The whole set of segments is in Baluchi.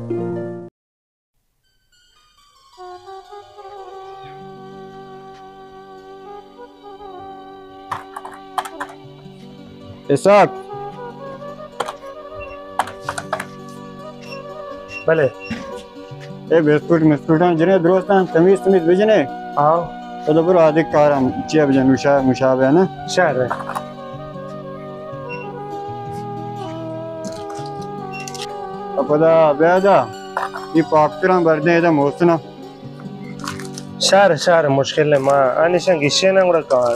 اسحاق۔ بلے۔ اے بسکوٹ مسکوٹاں جنے درستاں، تمیز تمیز بجنے۔ ہاں۔ پدا برو آدگہ کاراں چیا بجن، نوشا، نوشا بیا نا۔ شر۔ پدا بیا دا، یہ پاکتراں بردیں ادا محسناں۔ شر، شر، مشکل نہ، ما انشان گشے نا گڑا کار۔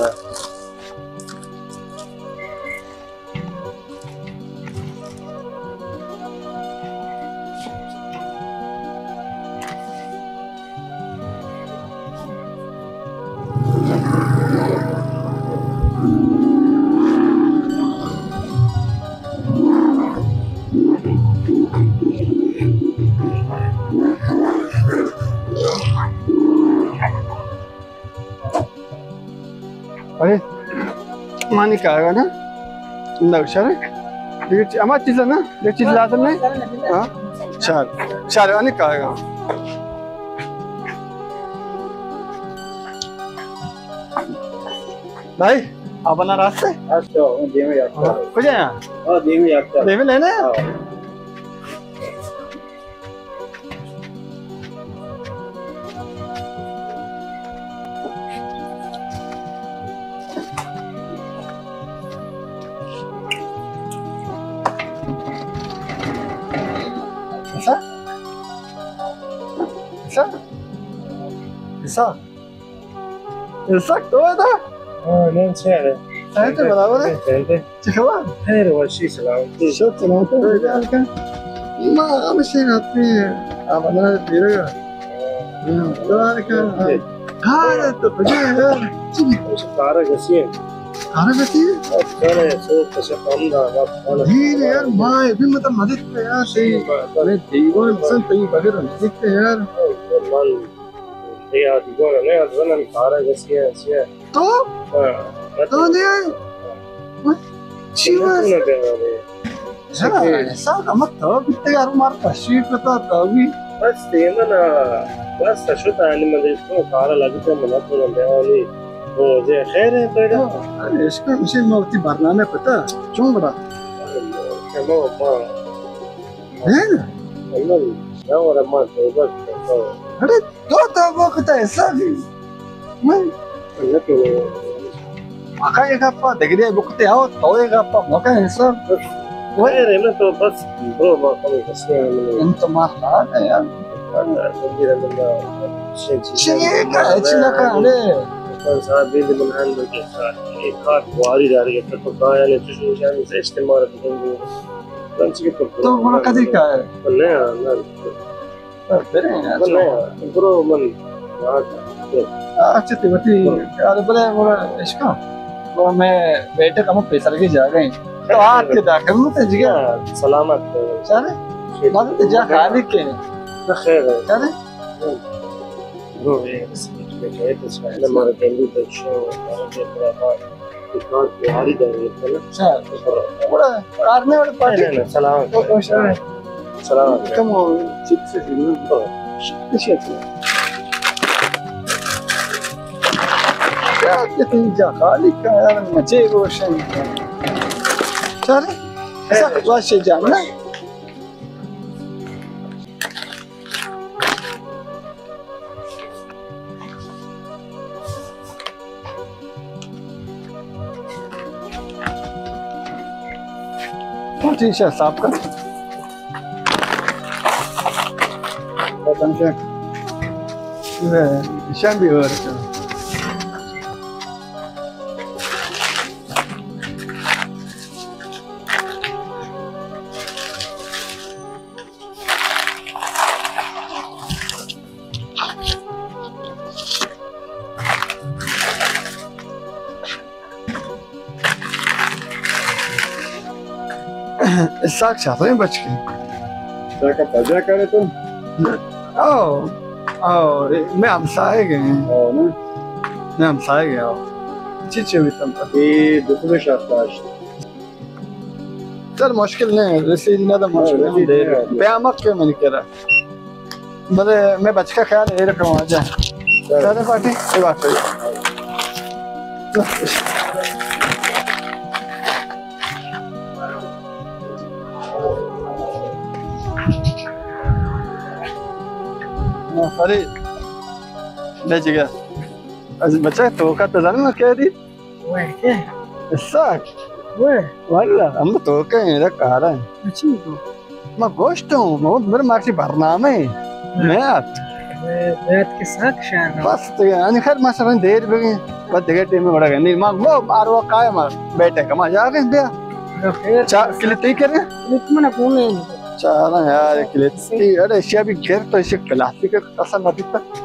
ارے، مانی کارگا نا؟ نہ، شر۔ دیگہ چی-، ہما چیز نا؟ دیگہ چیز لازم نہیں؟ ہاں؟ شر، شر، آنی کارگا۔ بھائی، آپ بنا راستے؟ اچھا، دیمے یار۔ کجا ہے؟ ہاں، دیمے یار۔ دیمے لینے؟ ہاں۔ ایسا؟ ایسا؟ ایسا؟ اسحاق تو ادا؟ ہاں، نن چے ارے؟ صحت برابر ہے؟ صحت ہے۔ چه خبر؟ خیر، وشی، سلامتی۔ شکر، سلامتی۔ ما ہمیشہ رات میں آمدنا پیرگا۔ ہاں، تو آنے کا؟ ہاں، تو بجے ہے۔ چی؟ کارا گسی ہے۔ کارا گسی ہے؟ بس کارا ہے، سو کسے کم دا، بس کارا۔ جی یار، ما بھی مطلب مدد پہ یار، صحیح۔ میں دیوان سن تئی بغیر مدد پہ یار۔ من تئی آ دیوان ءَ نہ، زنان کارا گسی ءَ، سی ءَ۔ تو؟ ہاں۔ تو دے؟ چی بس؟ نہ دے، نہ دے۔ ہاں، ایسا کمک تو بیتے یار، مار تشریف بتا تو بھی۔ بس دیمن ءَ، بس شتا نی من تو کارا لگتے من تو نہ دے، او جے خیر ہے پیدا۔ ہاں، ارے، اس کا مجھے موتی برنامہ پتا، چون بڑا؟ ارے، ما، ما۔ ہیں؟ اللہ، نہ ورا ما توبہ کرتا۔ ارے، تو توبہ کتا ایسا بھی۔ من؟ اللہ تو۔ آقا یہ گپا دگرے بکتے آؤ، تو یہ گپا مکا ایسا۔ بس، وہ خیر ہے نا تو بس، برو ما کم کسی ہیں۔ انت ما خراب ہے یار۔ چی کا، چی نہ کا، ارے۔ انسان صاحب دل من ہن کے ساتھ، ایک کار واری داری ہے، تو کہا یعنی چشو جان سے استعمال کریں گے۔ تو گڑا کدی کائے؟ نہ، نہ۔ بریں، اچھا۔ نہ، برو من۔ اچھا، تئی وتی۔ ارے بلے، گڑا اشکا۔ گڑا میں بیٹھے کم پیسر کی جا گئے۔ تو آت کے داخل مت جگہ۔ سلامت۔ چلے؟ بس جا خالی کے۔ خیر ہے۔ چلے؟ برو، یہ اس میں کہے تو اس میں ہمارا کہندی تو شو، ہمارا کہندی تو کار تیاری داری ہے نا؟ اچھا۔ گڑا کارنے والے پارٹی؟ نہ، نہ، سلام۔ او، او، سلام۔ سلام۔ کم ہو، ٹھیک سے نا؟ ہاں۔ اچھا، اچھا۔ کیا کہتے ہیں، جا خالی کا یار، مچے روشن۔ چلے؟ ایسا واشے جان نا؟ پارٹی شاہ صاحب کا۔ پتہ نہیں شاہ۔ شاہ بھی ہو رہا۔ اسحاق چاپیں بچکے۔ اسحاق پجا کرے تو؟ او، او، میں ہمسائے گئے ہیں۔ او نا۔ میں ہمسائے گئے ہوں۔ چی چی بیتم پر؟ اے دو سو شست ہشت۔ سر مشکل نہ اِنت، رسید نہ دے مشکل نہ اِنت۔ پیامک کے منی کرا۔ بلے میں بچکا خیال اے رکھاں واجہ۔ چلے پارٹی، اے بات ہے۔ فرید، بے جگہ۔ از بچہ تو کا تو زانو کہ دی؟ وے، کیا؟ اسحاق۔ وے۔ واللہ، ہم تو کہیں میرا کار ہے۔ اچھی تو۔ ما گوشت ہوں، ما میرے مارچی برنامہ ہے۔ ہاں۔ میات۔ میات کے ساتھ شہر۔ بس تو، یعنی خیر، ما سرن دیر بگیں، بس دیگه ٹیم میں بڑا گئے۔ نہیں، ما، ما، آرو کائے ما، بیٹھے کما جا گئے بیا۔ چا، کلیتی کرے؟ کلیت منا کون ہے؟ چارا یار، کلیتی، اڑے، ایشی ابھی گر تو ایشی کلاسی کا قسم ابھی تک۔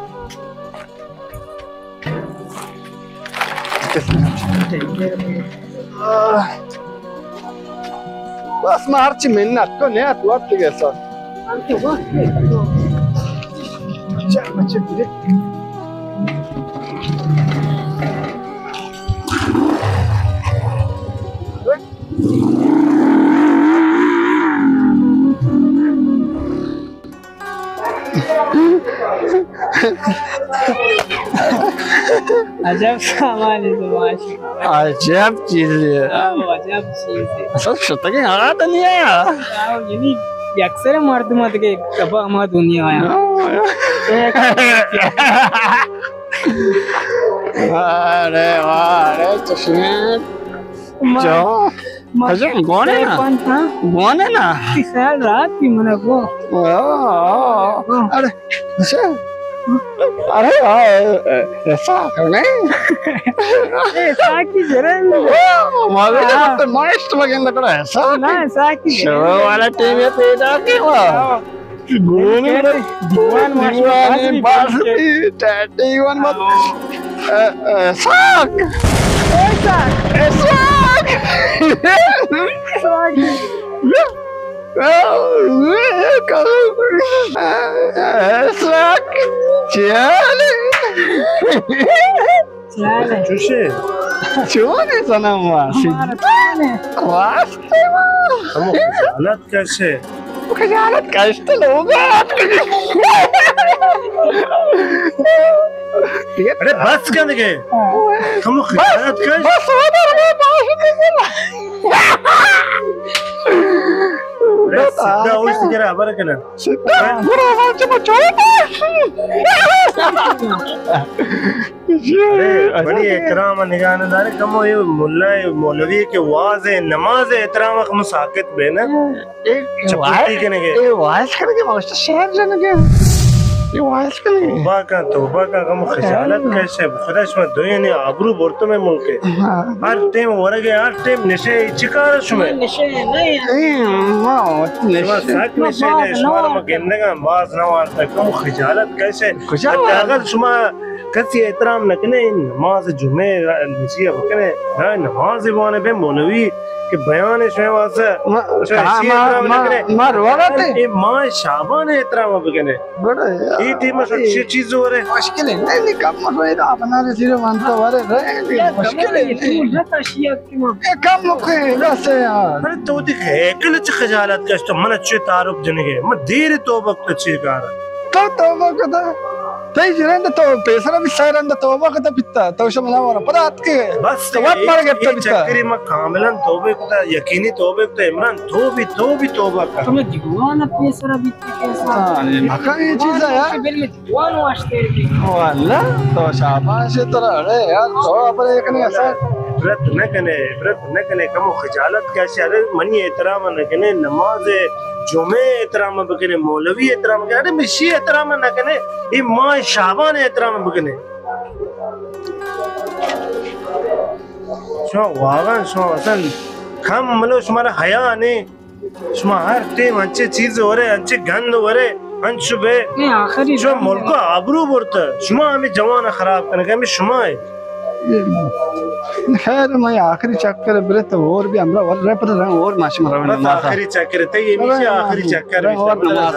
بس ما ہرچی منت کو نیات وقت دیگه سر۔ چل بچے دیگه۔ عجب سامانے تو ماشاءاللہ۔ عجب چیزے۔ آؤ، عجب چیزے۔ اصل شتگیں ہما دنیا۔ آؤ، یعنی اکثر مردم آتے کہ کبا ہما دنیا آیا۔ آؤ۔ ارے واہ، ارے چشمے۔ ما-، جو؟ ما-، اجا گونے نا؟ پنت، ہاں؟ گونے نا؟ تی خیال رات بھی منا گو۔ آہ، آہ۔ ارے، اچھا۔ ارے، آہ، اے، اے، ایسا کرنے؟ اے، ایسا کی جرن؟ آہ، مالے ہاں۔ مت ماشت بگن لگڑا ایسا؟ نا، ایسا کی جرن؟ شو والا ٹیم ہے پیدا کے وا۔ ہاں۔ گون دیوان ماشی دیوان باز باز بھی۔ دیوان مت۔ ہاں۔ اے، اے، ساک۔ اے ساک۔ اے ساک۔ ساک۔ اے ساک۔ چیالے۔ چیالے۔ چوشے۔ چونے سنم واسی۔ ہمارا چیالے۔ واسطے وا۔ ہمو خجالت کشے۔ خجالت کشت لوگ۔ ارے بس کن دگہ۔ کمو خجالت کش۔ بس، بس، بس۔ ارے سیدھا اوش کرا خبر کنا۔ سیدھا برو، بس، بس۔ ارے، بڑی احترام نگاہ نہ دارے، کمو یہ ملا، یہ مولوی کے واز ہے، نماز ہے، احترام کمو ساکت بے نا۔ اے چپوتی واز، کنگے۔ اے واز کنگے، ما گوشت شعر جنگے۔ اے واز کنگے۔ توبہ کا، توبہ کا، کمو خجالت کشے۔ خدا شما دوئینی آبرو برتو میں ملک ہے۔ ہاں۔ ہر ٹیم ورگے، ہر ٹیم نشے، چی کار شما؟ نشے نہیں۔ اے، ما وت نشے۔ شما سک نشے نے، شما ما گندگا باز نہ وارتا، کمو خجالت کشے۔ خجالت۔ حداقل شما کسی احترام نہ کنے، نماز جمعہ نشی بکنے، نہ نماز بوانے بے مولوی کہ بیان شے واسطہ۔ ما، شما ما، احترام ما، نہ کنے۔ ما روارا تے۔ اے ماہ شعبان احترام بکنے۔ بڑا یار۔ اے ٹیم اے چی چیز ہو رہے؟ مشکل ہے۔ نہیں، نہیں، کم مت ہوئے، آپ نہ رسیدے من تو ورے رہے، یار، مشکل ہے۔ اے کم مکے، بس یار۔ ارے تو دیکھ، ہیکل چ خجالت کش تو من چے تعارف جنگے۔ من دیر توبہ تو چی کار۔ تو توبہ کتا۔ تئی جنین تو پیسرا بھی سائرن تو توبہ کتا بیتا۔ تو شما نہ ورا۔ پدا اتکے۔ بس تو وقت مر گپتا بیتا۔ چکری ما کاملا توبہ کتا، یقینی توبہ کتا، عمران تو بھی، تو بھی توبہ کر۔ تمہیں دیوان پیسرا بیتا کیسا؟ ہاں، یہ مکان یہ چیز ہے یار۔ بل میں دیوان واشتے۔ واللہ تو شاباش ہے ترا۔ ارے یار، تو اپنے ایک نہیں ایسا۔ عبرت نہ کنے، عبرت نہ کنے، کمو خجالت کشے۔ ارے منی احترام نہ کنے، نماز جمعہ احترام بکنے، مولوی احترام کنے، ارے مشی احترام نہ کنے، اے ماہ شعبان احترام بکنے۔ شما واقعاً شما اصلاً کم ملو، شمارا حیا نے۔ شما ہر ٹیم انچے چیز ورے، انچے گند ورے، انچو بے۔ اے آخری شما دم ملک ہے۔ آبرو برتا۔ شما ہمیں جوان خراب کنگے، ہمیں شما ہے۔ خیر، میں آخری چکر برے تو اور بھی ہمرا ور رہے پر رہے اور ماشم رونے بس ماتا۔ آخری چکر ہے، تئی ہمیشہ آخری چکر ہے، اور نماز۔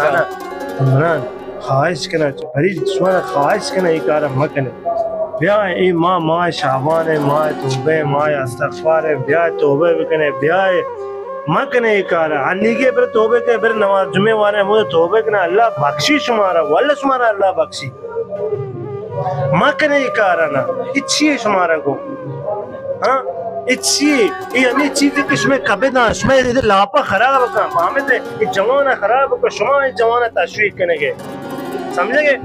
عمران، خواہش کنا، فرید، شما خواہش کنا، یہ کار مکنے۔ بیا، اے ماہ، ماہ شعبان ہے، ماہ توبہ ہے، ماہ استغفار ہے، بیا توبہ بکنے، بیا مکنے اے کارا۔ انیگے بر توبہ کنے، بر نماز جمعہ وارے، ہمود توبہ کنے، اللہ بخشی شمارا، واللہ شمارا اللہ بخشی۔ مکنے اے کارا نا۔ اے چیے شمارا گو؟ ہاں؟ اے چیے؟ اے ہمیں چیزے کہ شمے کبداں، شمے لاپا خراب کن، فہمتے؟ اے جوانا خراب کن، شما اے جوانا تشویق کنگے۔ سمجھگے؟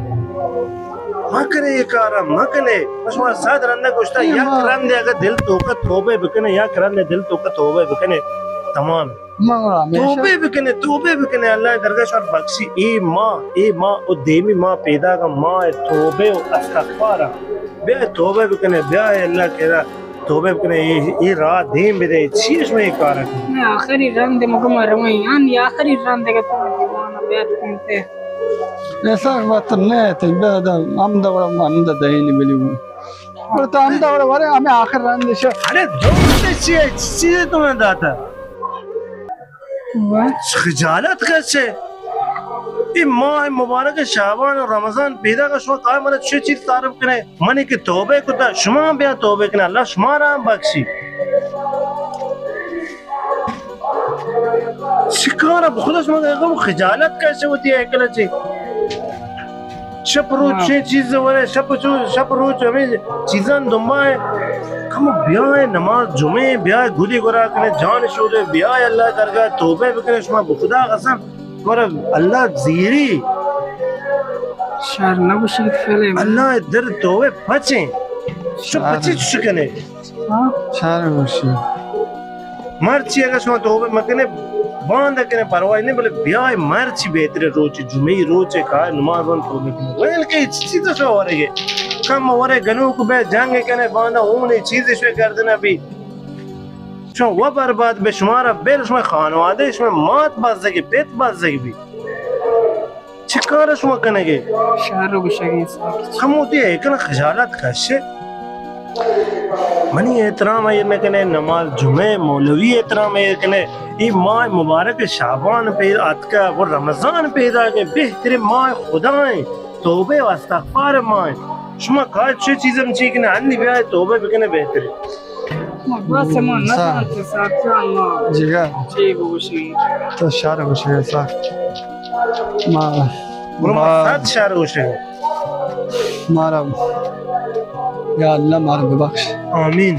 مکنے اے کارا، مکنے۔ شما صد رندے گوشتا، یک رندے اگر دل توکا توبہ بکنے، یک رندے دل توکا توبہ بکنے، تمام۔ توبہ بکنے، توبہ بکنے، اللہ درگاہ شما بخشی۔ اے ماہ، اے ماہ و دیمی ماہ پیداگا ماہ توبہ و استغفارا۔ بیا توبہ بکنے، بیا اللہ کرا توبہ بکنے، اے، اے راہ دیم بدے، چیش میں اے کارا کنے۔ آخری رند مگم رویں، یعنی آخری رند اگر تو دیوانا بیت کنتے۔ ایسا وقت نہ ہے، تو بیا دا، ہم دا وڑا، ہم دا دہینی بلی ہوں۔ پر تو ہم دا وڑا ورے، ہمیں آخر رند شا۔ ارے دوست چیے، چیز تمہیں داتا۔ خجالت کشے۔ اے ماہ مبارک شعبان و رمضان پیداگا شما کائے منا چے چیز تعارف کنے؟ منی کہ توبہ کتا، شما بیا توبہ کنے، اللہ شما را ہم بخشی۔ شکارا بخدا شما غم خجالت کشے وتی اکل چے۔ شپ روچ چے چیز ورے، شپ چو، شپ روچ ہمیں چیزاں دنبا ہے۔ کم بیائے نماز جمعے، بیائے گلی گرا کنے، جان شودے، بیائے اللہ درگاہ توبہ بکنے، شما بخدا قسم، پر اللہ زیری۔ شر نہ گوشیت فعلے۔ اللہ در توبہ پچیں۔ شپ پچے چش کنے۔ ہاں؟ شر گوشی۔ مرچی اگر شما توبہ مکنے، باندا کنے پرواہ نہیں، بلے بیائے مرچی بہترے روچ، جمعی روچ کائے نماز بند توبہ کنے۔ ویل کہ چیز شو ورگے۔ کم ورے گنوک بے جنگ کنے، باندا اون چیز شو گردنا بی۔ شما و برباد بے، شمارا بل شما خانوادے، شما مات بزگی، پت بزگی بی۔ چی کار شما کنگے؟ شر گوشگے ساک۔ ہمودی ہے کنا خجالت کشے۔ منی احترام ایر نہ کنے، نماز جمعہ مولوی احترام ایر کنے۔ اے ماہ مبارک شعبان پہ آتکا و رمضان پیداگے، بہترین ماہ خدا ہیں، توبہ و استغفار ماہ ہیں۔ شما کار چے چیز ہم چی کنے، ہنی بیائے توبہ بکنے بہترین۔ بس ما نہ سا۔ زانت ساکان ما۔ جگا۔ چی گوشی؟ تو شر گوشی سا۔ ما، برو ما ما۔ صد شر گوشی۔ مارا، یا اللہ مارا ببخش۔ آمین۔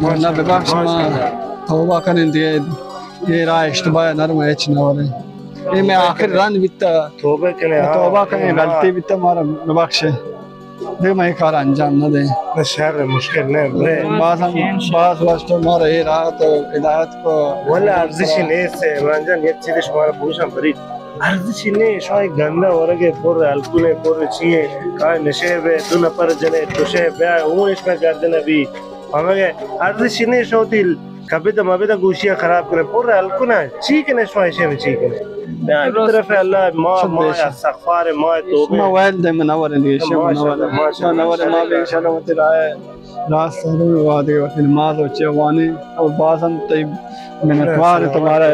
یا اللہ ببخش، ما توبہ کنیں دیگہ، اے راہ اشتباہ نہ رو، ہچ نہ ورے۔ اے میں آخر رند بیتا۔ توبہ کنے، ہاں۔ توبہ کنیں، ہاں۔ غلطی بیتا، مارا ببخش۔ دے میں کار انجام نہ دے۔ نہ شر، مشکل نہ، برے۔ باز ہم، باز وقت مارا اے راہ تو ہدایت کو۔ ولا ارزشی نیست ہے، عمران جان، یک چیز شمارا پوچھاں بری۔ ارزشی نے، شاہی گندا ورگے، پر الکلے، پر چیے، کائے نشے بے، دو نفر جنے، کشے بے، اون اس میں گردن ابھی۔ ہمیں ارزشی نے، شوتی کبد مبد گوشیاں خراب کنے، پر الکنا، چی کنے شما ایشی میں چی کنے؟ بیا، درست۔ طرف اللہ، ما، سب ما، ایشی۔ استغفار، ما، توبہ۔ ما ویل دے، من نہ ورن دے، ایشی من نہ ورن۔ ماشاءاللہ، ما نہ ورن، ما ماشاءاللہ۔ بے انشاءاللہ وتی راہ راست رو وادے وتی نماز و چے وانی اور باز ہم تئی منتوار تمہارا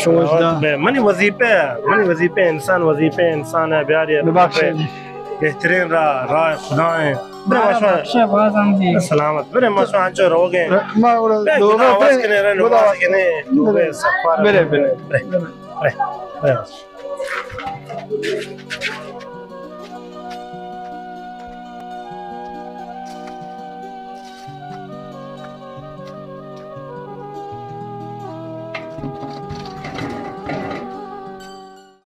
سوچ دا۔ منی وظیفہ ہے، منی وظیفہ انسان، وظیفہ انسان ہے، بیاری ببخشے۔ بہترین راہ، راہ خدا ہے۔ برے ماشاءاللہ۔ بخشے باز ہم دی۔ سلامت۔ برے ماشاءاللہ، انچو روگے۔ ما اور بے دو گناہ بس برے، کنے رہے، نماز کنے، دو بے سفر۔ برے، برے۔ برے، برے، برے۔